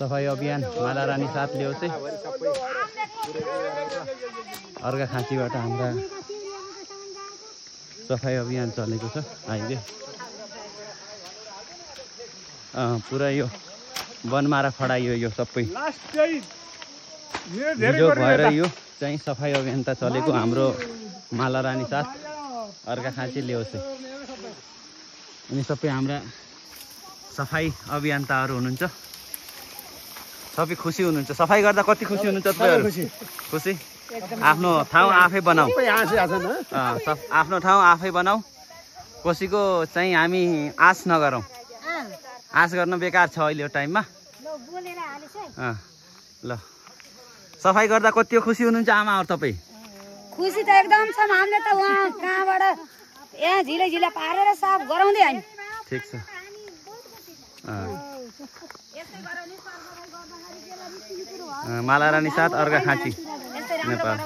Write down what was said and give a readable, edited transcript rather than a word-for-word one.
सफाई अभियान माला रानी साथ ल्याउँछ अर्का खाँचीबाट हाम्रा सफाई अभियान चलेको छ अहिले पुरा यो वनमारा खडाइयो यो सबै हिजो भएर यो चाहिँ सफाई अभियान त चलेको हाम्रो माला रानी साथ अर्का खाँची ल्याउँछ अनि सबै हाम्रा सफाई अभियन्ताहरू हुनुहुन्छ सबै खुसी हुनुहुन्छ सफाई गर्दा कति खुसी हुनुहुन्छ तपाईँहरू खुसी आफ्नो ठाउँ आफै बनाऊ आफ्नो ठाउँ आफै बनाऊ कसैको चाहिँ हामी आश नगरौँ आश गर्न बेकार छ अहिले यो टाइममा ल सफाई गर्दा कति खुसी हुनुहुन्छ आमाहरू तपाईँ खुसी त एकदम छ हामीले त वहाँ कहाँबाट यहाँ झिले झिले पारेर साफ गराउँदै हामी ठिक छ माला रानी साथ अर्का खाँची नेपाल